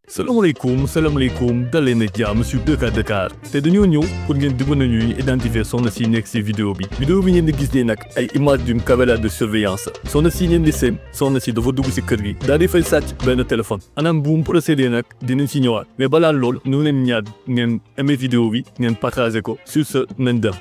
salaamaaleykum dalee na jàmm sur 2K Dakar te dañoo ñëw pour ngeen di mën a ñuy identifier soxna si nekk si vidéo bi ngeen di gis nii nag ay image d'une caméra de surveillance soxna si ngeen di seen soxna si dafa dugg si kër gi daal di fay sàcc benn téléphone anam bu mu procédé nag dinañ si ñëwaat mais balaa lool ñu leen ñaar ngeen aimé vidéo bi ngeen partagé ko sur ce nañ dem.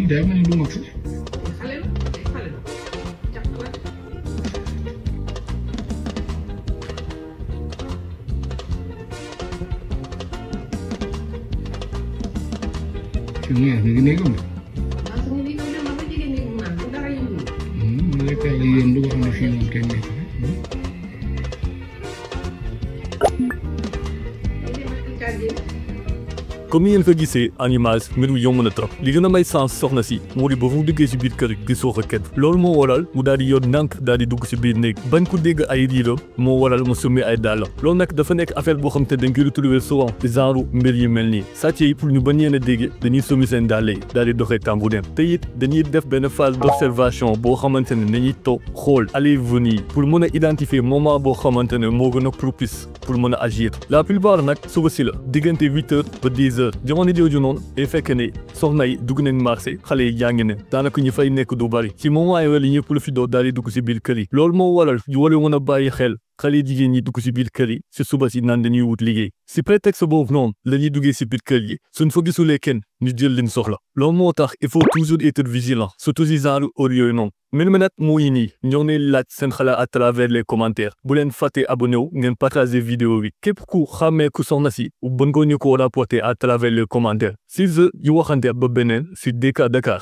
daa mel ni du mag sax fi mu ngi néegam mu lekkal li yéen du wax ne fii moom kenn nekk comme ni ngeen ko gisee en image mbir mi yomb na trop li gën a may sens soxna si moo di ba mu duggee si biir kër gi soo ko kenn loolu moo waral mu daal di yor ndànk daal di dugg si biir néeg bañ ko dégg ay riiram moo waral mu summi ay dàllam loolu nag dafa nekk affaire boo xam te dañ koy retrouver souvent genre mbir yi mel nii sàcc yi pour ñu bañ leen a dégg dañuy summi seen dàll yi daal di doxee tàmbu dem te it dañuy def benn phase d'observation boo xamante ne dañuy toog xool aller venir pour mën a identifier moment boo xamante ne moo gën a propice pour mën a agir la plupart nag suba si la diggante 8 heures ba 10 heures jamono jooju noonu day fekk ne soxna yi dugg nañ marché xale yi jàngi ne daanaka ñu fay nekk du bari ci moment yooyu la ñëpp la fi doo daal di dugg si biir kër yi loolu moo waral ñu war a mën a bàyyi xel xale jigéen ñi dugg si biir kër yi si suba si naan dañuy wut liggéey si prétexte boobu noonu la ñuy duggee si biir kër yi suñ fa gisulee kenn ñu jël leen soxla loolu moo tax il faut toujours être vigilant surtout si genre heure yooyu noonu mel nag moo yi nii ñoo ngi laaj seen xalaat à travers les commentaires bu leen fàtte abonné wu ngeen partager vidéo bi képp ku xàmmee ku soxna si bën ko ñu ko rapporter à travers les commentaires si yu waxante ba beneen si 2K Dakar